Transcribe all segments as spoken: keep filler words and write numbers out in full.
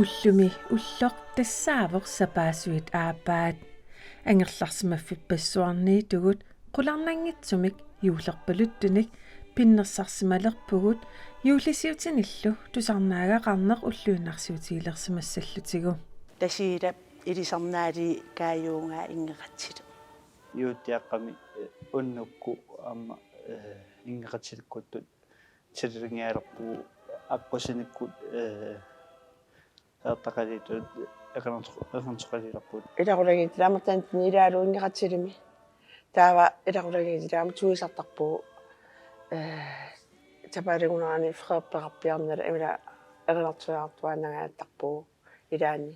Ullumi ulloq tassaavoq sapaassuit aappaat. Angerlarsimaffippassuarniittugut qularnanngitsumik juullerpaluttunik pinnersarsimalerpugut juullisiutinillu tusarnaagaqarneq ulluinnarsiutigilersimassallutigu. Tasiilap ilisarnaalii Kaajuugaa Ingeratilu. Juuttiaqqami, eh, unnukkut aamma, eh, Ingeratilikkuttut tililingialerpugut aqqusinikkut, eh, eqqaaliittut eqinarto-, eqinartoqaliilerpugut. Ilaqutagiit amerlanerani ilaalu Ingeratilermi. Taava ilaqutagiit aamma tuisartarpugut. Eh, sapaatip akunneri Frederik peqarpiarnera immaqa eqinartuaannangajaattarpugut ilaanni.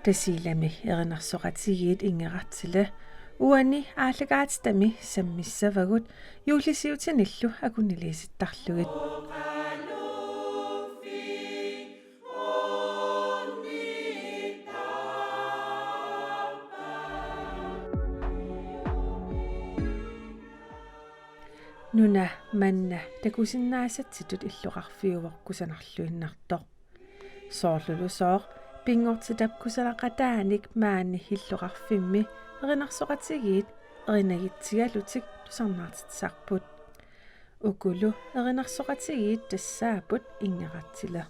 Tasiilami erinarsoqatigiit Ingeratile uani aallakaatitami sammissavagut juullisiutinillu akuniliisittarlugit. Nuna manna takusinnaasatsitut illoqarfiuvoq kusanarluinnartoq. Soorlulusooq pinngortitap kusanaqataanik maani illoqarfimmi erinarsoqatigiit erinagitsigalutik tusarnaartitsisarput. Ukulu erinarsoqatigiit tassaapput Ingeratile.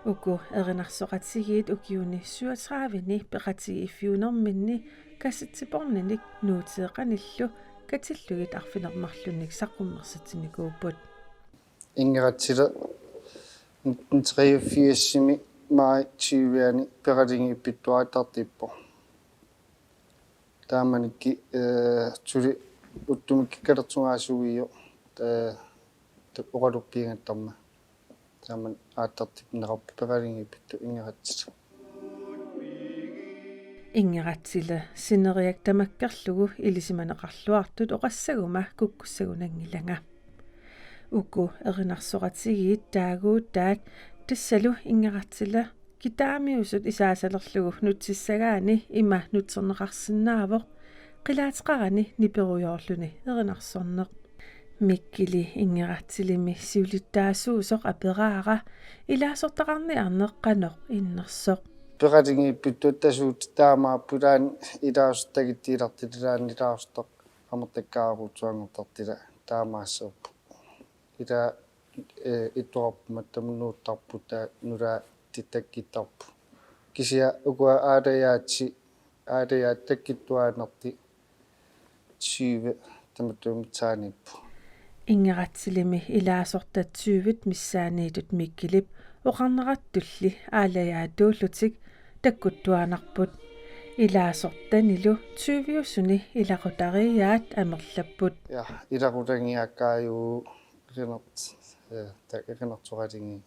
Uku erinarsoqatigiit ukiuni syvogtredive-ni peqatigiiffiunerminni kassitsipporninik nuuteeqanillu katillugit arfineq-marlunnik saqqummersitsinikuupput. Ingeratile nitten treogfirs-imi maj tyve-ani peqatigiiffittuartartippoq. Taamanikkut, eh, suli uttumi kikkalertugaasuugiu, eh, ta-, oqaluppiigattarmat. Taamani aattartippoq peqatigiiffittut Ingeratile. Ingeratile sineriak tamakkerlugu ilisimaneqarluartut oqassaguma kukkussagunanngilanga. Uku erinarsoqatigiit taaguutaat tassalu Ingeratile kitaamiusut isaasalerlugu nutsissagaanni ima nutserneqarsinnaavoq qilaateqarani niperujoorluni erinarsorneq. Mikkeli Ingeratsilimi siulittaasuusoq aperaara ilaasortaqarniarneq qanoq innersoq. Peqatigiiffittut tasuut taamaapput ilaanni ilaasortaqartiilertut ilaanni ilaasortaq amerlakkaaruutsuanngortartut taamaasseerput. Ila, eh, ittoqarpoq mattumut nuuttarput taava nulaat takkuttarput. Kisianni ukua aalajaatsi, aalajaat takkuttuaannartut tyve tamatuma missaaniipput. Ingeratsilimi ilaasortat tyvet missaaniittut Mikkelip oqarnerattulli aalajaatuullutik takkuttuaannarput. Ilaasortanilu tyviusuni ilaqutariiaat amerlapput. Ja, ilaqutariiaakkaaju eqinert-, eh, ta-, eqinertoqatigiit.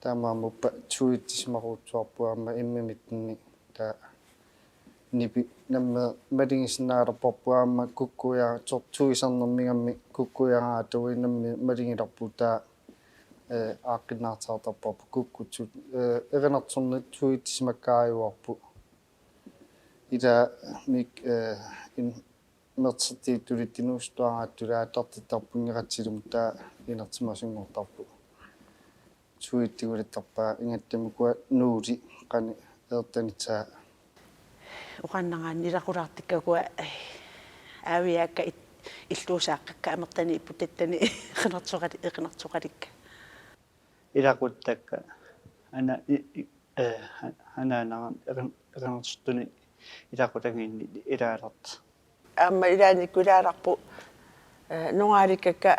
Taamaammat tuitsisimaqutsuarput aamma immimittinni taava nipi nammineq malugisinnaalerparput aamma kukkuiga-, tor-, tuisarnermigammi kukkuigaangaatavui nammineq malugilerput taava, eh, aaqqinnaartartarparput kukkutsut, eh, eqinertorneq tuitsisimakkaajuarput. Ila mik-, eh, in-, mersertiittulittut nuusutuaraattut aattartittarput Ingeratilimut taava inersimasunngortarput. Suitigulattarpaa ingattamikua nuuli qani eertanitsaa. Oqarneraanni ilaqulaartikkakua aaviaakka it-, illuusaaqqakka amerlaniipput tattani eqinertoqali-, eqinertoqalikka. Ilaquttakka ana-, i-, i-, eh, ha-, anaanaga eqin-, eqinersortuni ilaqutagiinni ilaalertut. Aamma ilaannikkut ilaalerput, eh, nungaalikkakka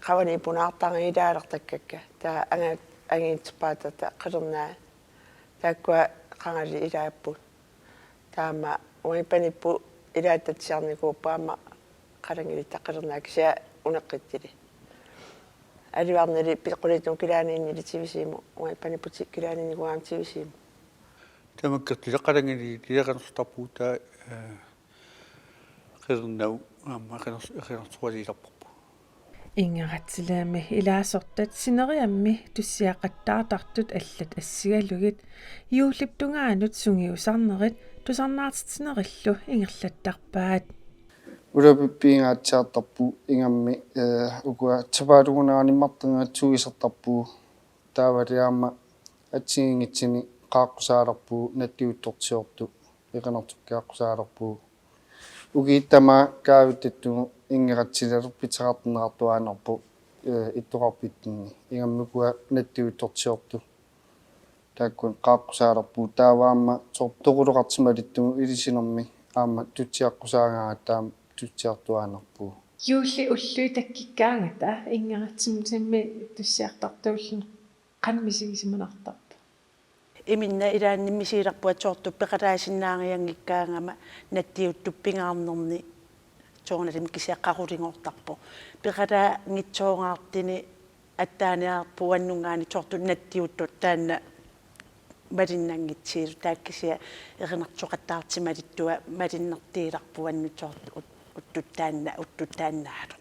qavaniippunaartarneri ilaalertakkakka. Taava anga-, angiitsupaatata qilernaat. Taakkua qangali ilaapput. Taava aamma uani panipput ilaattatsiarnikuupput aamma qalanngilitta qilernaat kisianni uneqqitsillit. Alivarnili pi-, qulittumi kilaaniinnili tivisiimut, uani panipputit kilaaniinnikuugami tivisiimut. Tamakkerluta qalanngilitta eqinersortarpugut taava, eh, qilernaat aamma eqiners-, eqinersoqaliilerparput. Ingerlatsilermi ilaasortat sineriammi tussiaqattaartartut allat assigalugit juullip tungaanut sungiusarnerit tusarnaartitsinerillu ingerlattarpaat. Ulapippiingaatsiartarpugut ingammik, eh, ukua sapaatip-akunnera animmartannguatsuugisartarpugut. Taavalu aamma assigiinngitsunik qaaqqusaalerpugut, nattiuttorsiortut erinarsukkut qaaqqusaalerpugut. Ukiut tamaat kaavittattugut ingerlatsilerput pitsaqartinneqartuaannarpoq, eh, ittoqarfitsinni. Ingammik ukua nattiuttorsiortut taakkua qaaqqusaalerpugut. Taava aamma soorlu toquloqartimaluttugut ilisinermi aamma tussiaqqusaagaangatta aamma tussiartuaannarpugut. Juulli ullui takkukkaangata ingerlatsinermi tussiartartuulluni qanoq misigisimanartarpa? Iminna ilaanni misigilerpunga soorlu peqataasinnaarianngikkaangama nattiuttut pingaarnerni soorunalimi kisianni qaqulinngortarpoq. Peqataanngitsooraartuni attaaniarpuannungaani soorlu nattiuttoq taanna malinnanngitsilu, taava kisianni erinarsoqattaartimaluttunga malinnertiilarpuannut soorlu ut-, uttut taanna, uttut taannaalu.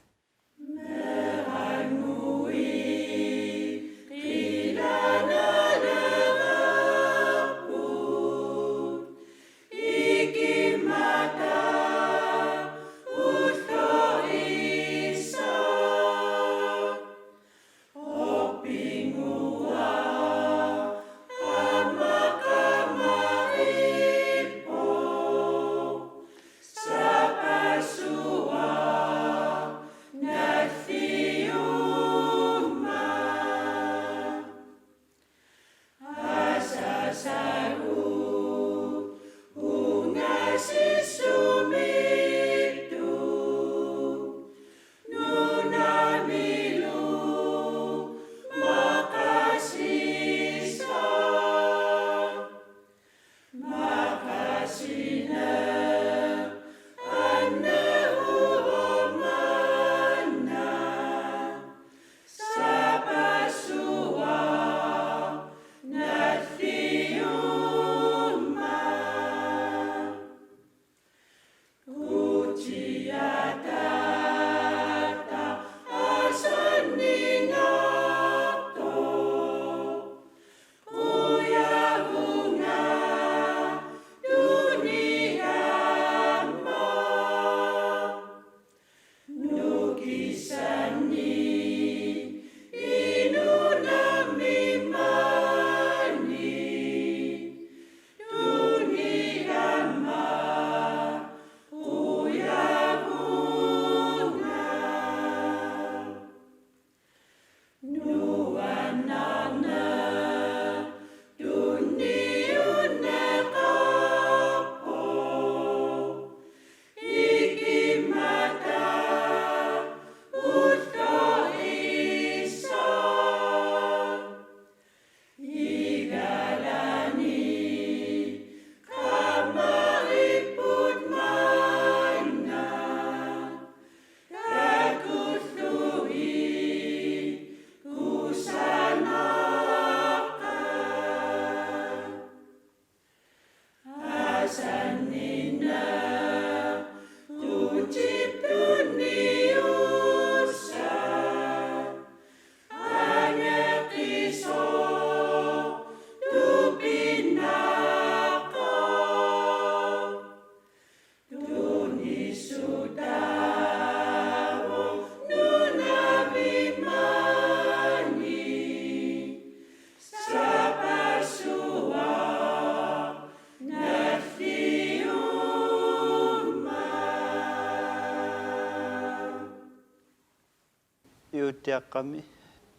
Juuttiaqqami.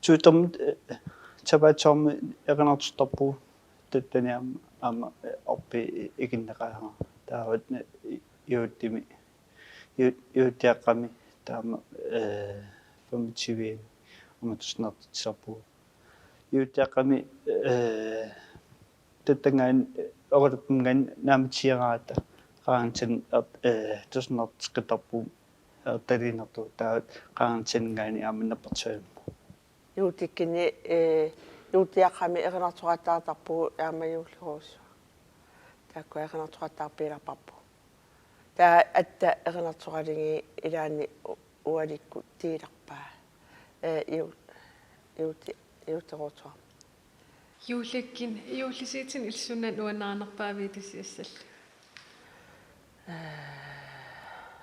Tuutermi, eh, sapaatip-akunnera erinarsortarpugut. Tattaniam aamma, eh, orpi ikinneqaanga. Taava, eh, juuttimi. Ju-, juuttiaqqami taama, eh, femogtyve aamma tusarnaartitsisarpugut. Juuttiaqqami, eh, tattanngaanniit, oqaluppungaanniit naammassigaangata qaangatsin, eh, tusarnaarteqqittarpugut, eh, taliinertu taava qaangatsinngaanniit aamma nappartigalugu. Juuttikkunni, eh, juuttiaqqami erinarsoqattaartarpugut aamma juulleruussuaq. Taakkua erinarsoqattaarpiilerparput. Taava atta erinarsoqalugit ilaanni u-, ualikkut tiilerpaa. Ee, iu-, iuti-, iuteruutuarmi. Juullikkut, juullisiutini illit suna nuannarinerpaaviuk tassa assallu?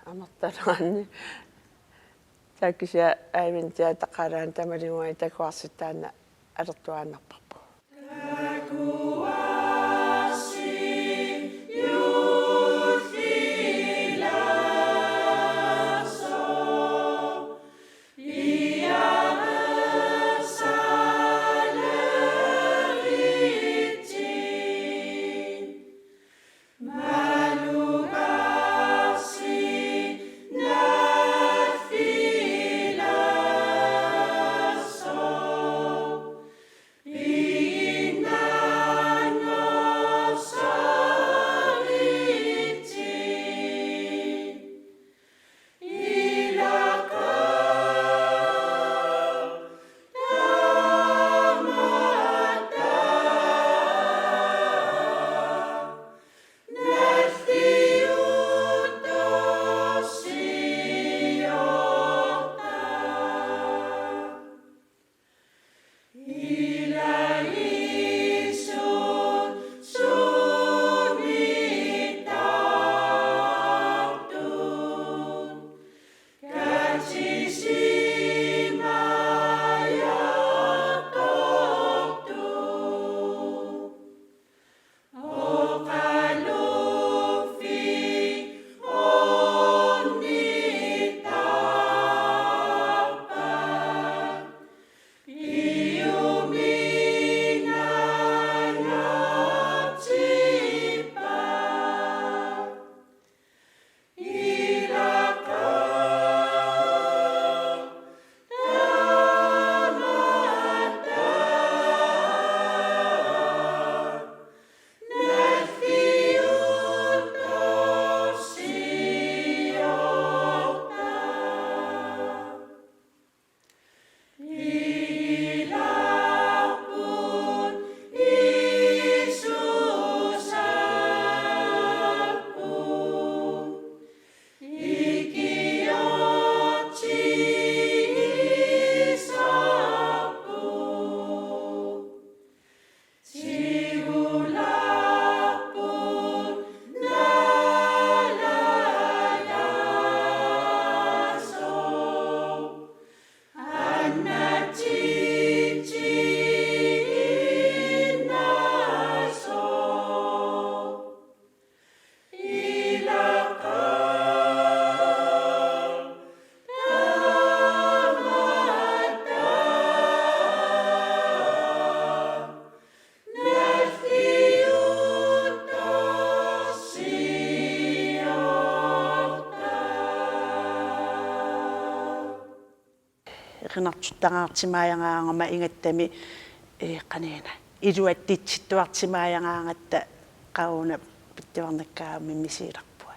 Amertalaanni. Taava kisianni Aivintiataqalaani tamaliguani takuarsittaanna alertuaannarparput. Erinartortaraartimaajaangama ingattami, ee, qaniina iluatsitsittuartimaajaangatta qauna pittuarnakkaami misigilerpunga.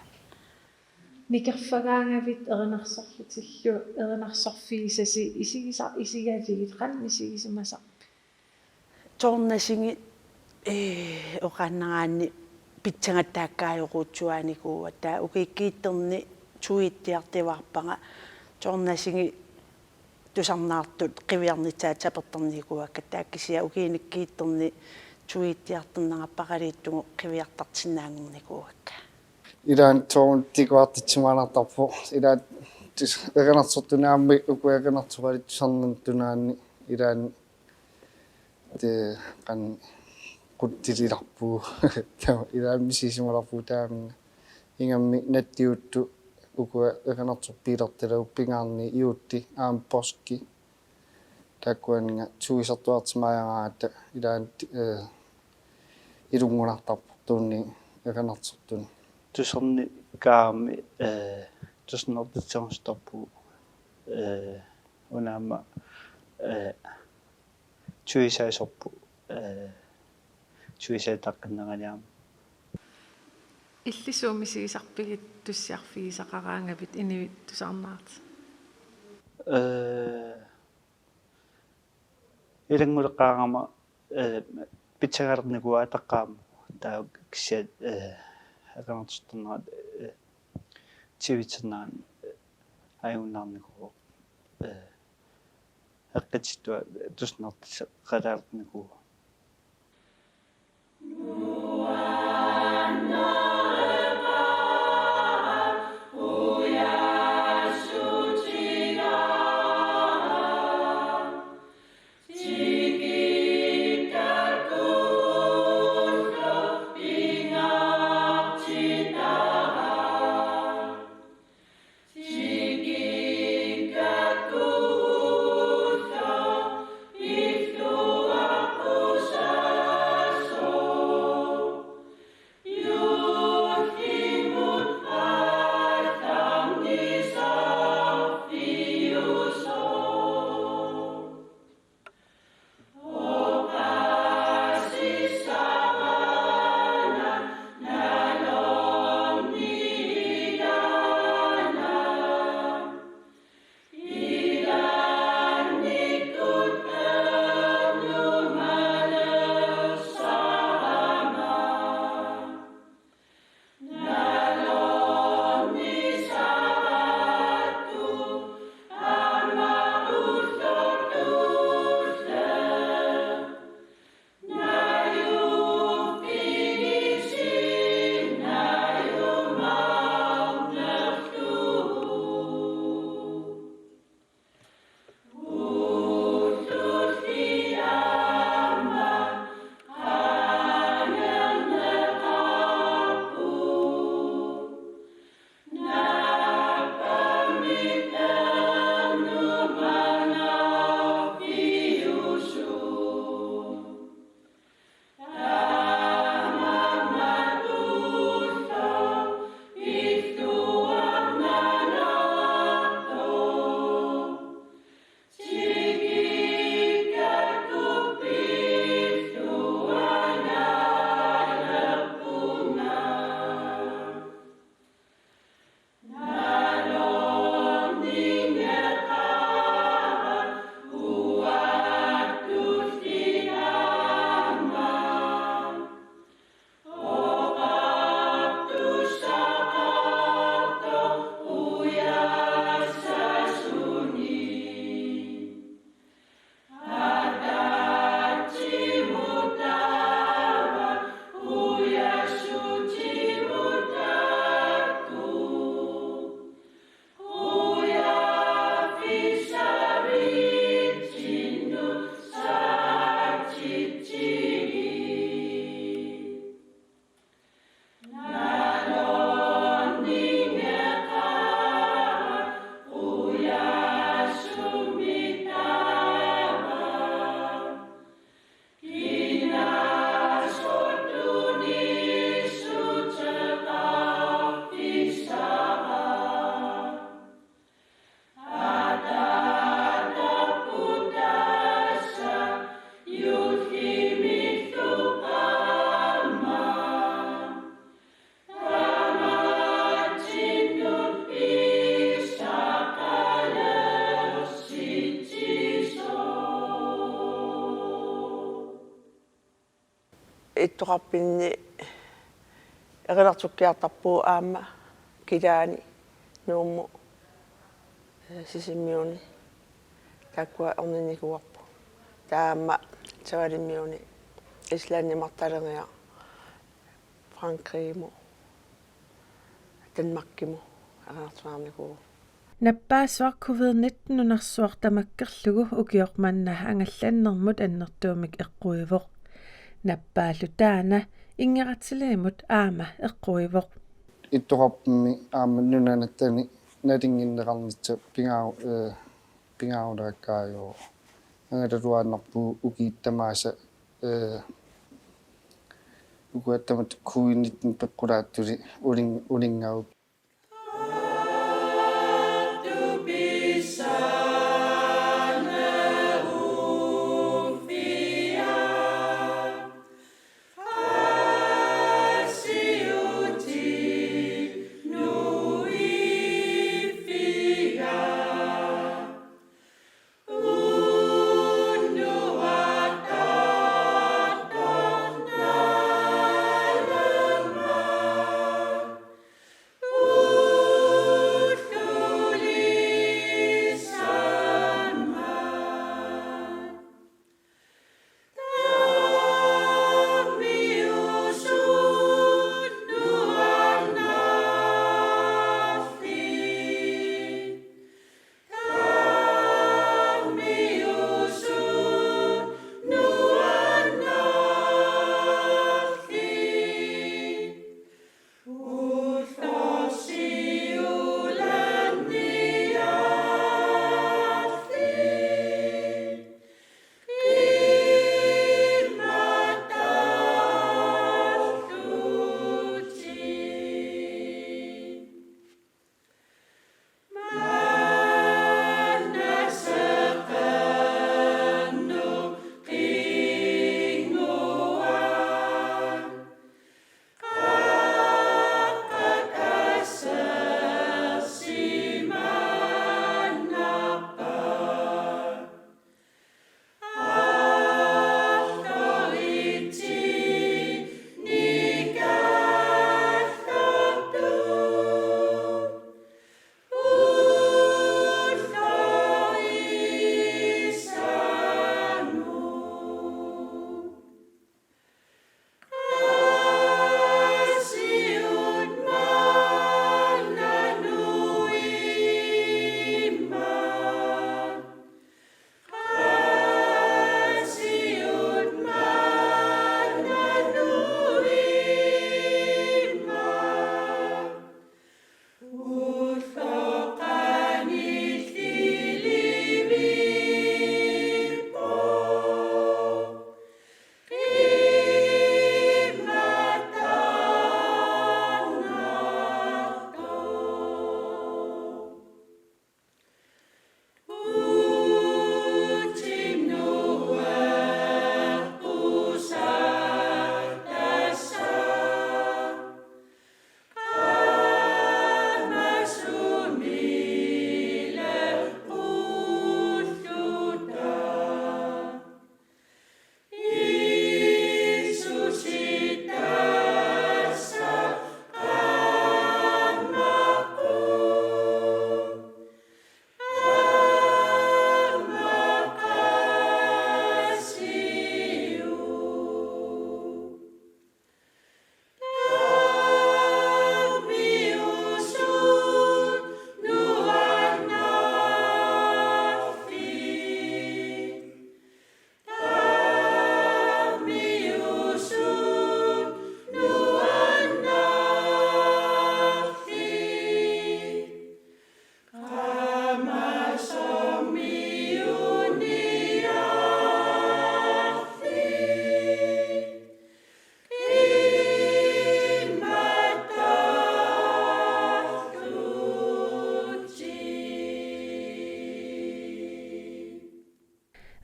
Nikerfagaangavit erinarsorlutillu erinarsorfigisasi isigisa-, isigavigit qanoq misigisimasarpit? Toornasingit, ee, oqaannaraanni pitsanngattaakkaajorujussuanikuugatta ukiikkiittorni tweetiartuaarpara toornasingit tusarnaartut qiviarnissaat sapertornikuuakka taava kisianni ukiinikkiittorni tweetiartornerarpaqaliittugu qiviartartinnaanngornikuuakka. Ilaanni toornatigut atuartitsimaannartarpoq. Ilaanni tus-, erinarsortunik aamma ukua erinarsoralik tusarnartunik ilaanni Te qan qutsililarpugut. Taava ilaanni misigisimalerpugut taamani. Ingammik nattiuttut ukua erinarsorpigilertalagut pingaarni juulli aamma poorski. Taakkuaninnga tuisartuartimaajaangatta ilaanni, eh, ilunngunartarpoq tuunni erinarsortunik. Tusarnikaami, eh, tusarnaartitserusutarpugut, eh, una aamma, eh, tuisaasorput, eh, tuisaataqqinnerani aamma. Illit suut misigisarpigit tussiarfigisaqaraangavit inuit tusarnaartut? Eh, ilannguleqqaarama, eh, pitsagaalernikuuvoq ataqqaarama. Taava kisianni, eh, erinarsortarnerat, eh, tivitsernerani, eh, ajunngiinnarnikuuvoq. Eh, eqqitittua tusarnaartitseqalaarnikuuvoq. Ittoqarfinni erinarsuukkiartarpugut aamma Kilaani, Nuummi, eh, Sisimiuni, taakkua orninnikuuarput. Taava aamma Savalimmiuni, Islandimi, Martaleriarluni, Frankrigimut, Danmarkimut erinarsornikuuvugut. Nappaassuaq covid nitten nunarsuaq tamakkerlugu ukioq manna angallannermut annertuumik eqquivoq. Nappaallu taanna Ingerlatsilimmut aamma eqquivoq. Ittoqarfimmi aamma nunanattani nalunnginneqarnissaq pingaa-, eh, pingaaruteqaqqaarpoq. Angalaluaannarpugut ukiut tamaasa, eh, ukua tamaasa covid nitten peqqulaattusi ulin-, ulinngaup.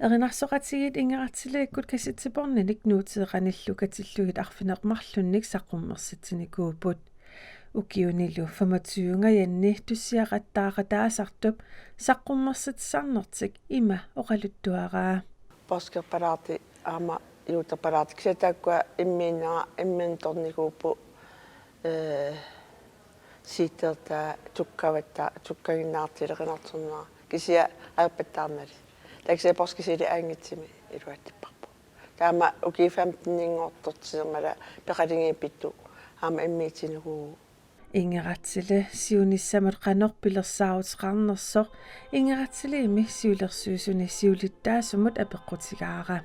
Erinarsoqatigiit Ingerlatsiliikkut kassettebåndinik nuuteeqanillu katillugit arfineq-marlunnik saqqummersitsinikuupput. Ukiunilu femogtyve-ngajanni tussiaqattaaqataasartup saqqummersitsisarnertik ima oqaluttuaraa. Posterpalaartik aamma juuterpalaartik, kisianni taakkua immiinnera imminnut tornikuupput, ee, siitteertaa tukkavatta tukkaginnaartileqinartornera kisianni aappattaarnali. Taava kisianni poskisili aanngitsimi iluatsipparput. Taama ukiut femten-inngortortilermata peqaligiippittu aamma immiitsinikuuvugut. Ingerlatsili siunissamut qanoq pilersaaruteqarnersoq Ingerlatsiliimi siulersuisuni siulittaasumut apeqqutigaara.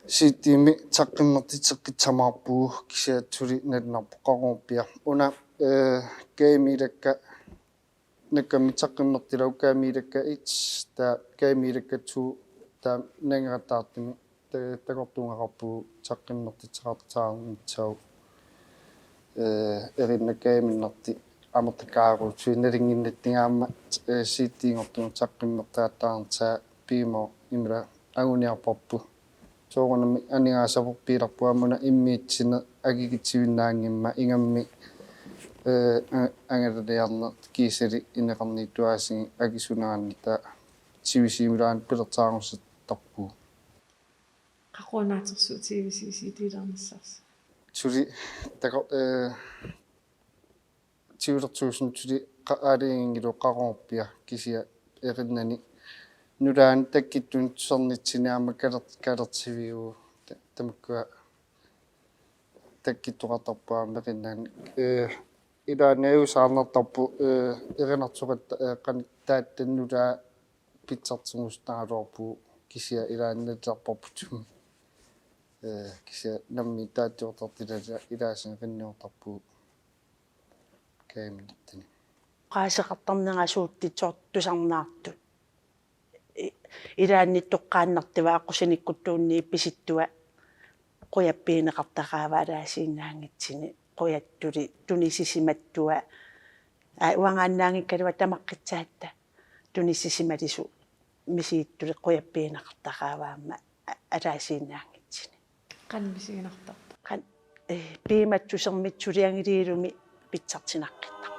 Siittiimi saqqummertitseqqittarput kisianni suli nalunaarpoq Qaqorpiaq. Una, ee, Kamiilakka, nakkammi saqqummertilagut Kamiilakka et, taava Kamiilakka to, taava Naggataartumi ta-, takortuugaqarpugut saqqummertitseqartaarnissaat. Ee, erinakkaaminnarti amertakaaruutsui nalinginnattigaamma, ee, siittiinngortugut saqqummertaattaarnissaa Piimooq immaqa anguniarparput. Soorunami aningaasavorpiilarput aamma una immiitsineq akikitsuinnaanngimmat ingammik, ee, a-, angalaliarneq kiisami ineqarniittuaasiit akisunaannata sivisuumilaanik pilersaarusiortarpugut. Qaqornaatersuutigivisigisiitiilaarnissarsi. Suli taqa-, ee, siulersuisuni suli qa-, aalajanginngilagut Qaqorpiaq kisianni erinani nutaanik takkuttunik tusarnitsinni aamma kaler-, kalertiviuvugut ta-, tamakkua takkuttoqartarput aamma erinani. Ee, ilaanni ajuusaarnartarpoq, ee, erinarsoqattaaq, ee, qanoq taakku nutaat pitsartigusutaraluarpugut kisianni ilaanni nalilerparput sumi. Ee, kisianni nammineq taatsoortartut ila-, ilaasineqinniortarpugut Kamiilattani. Oqaaseqartarnera suutsitsoortut tusarnaartut. I-, ilaanni toqqaannartuat aqqusinikkuttuunniit pisittua qujappigineqartaraavaa ataasiinnaanngitsuni, qujattuli tunisisimattua. Aa, uangaannaanngikkaluaq tamaqqitsaatta tunisisimalisut misigittuli qujappigineqartaraavaa aamma a-, ataasiinnaanngitsuni. Qanoq misiginartarpa? Qan-, ee, piumassusermik suliagiliilumi pitsartinaqqittarpoq.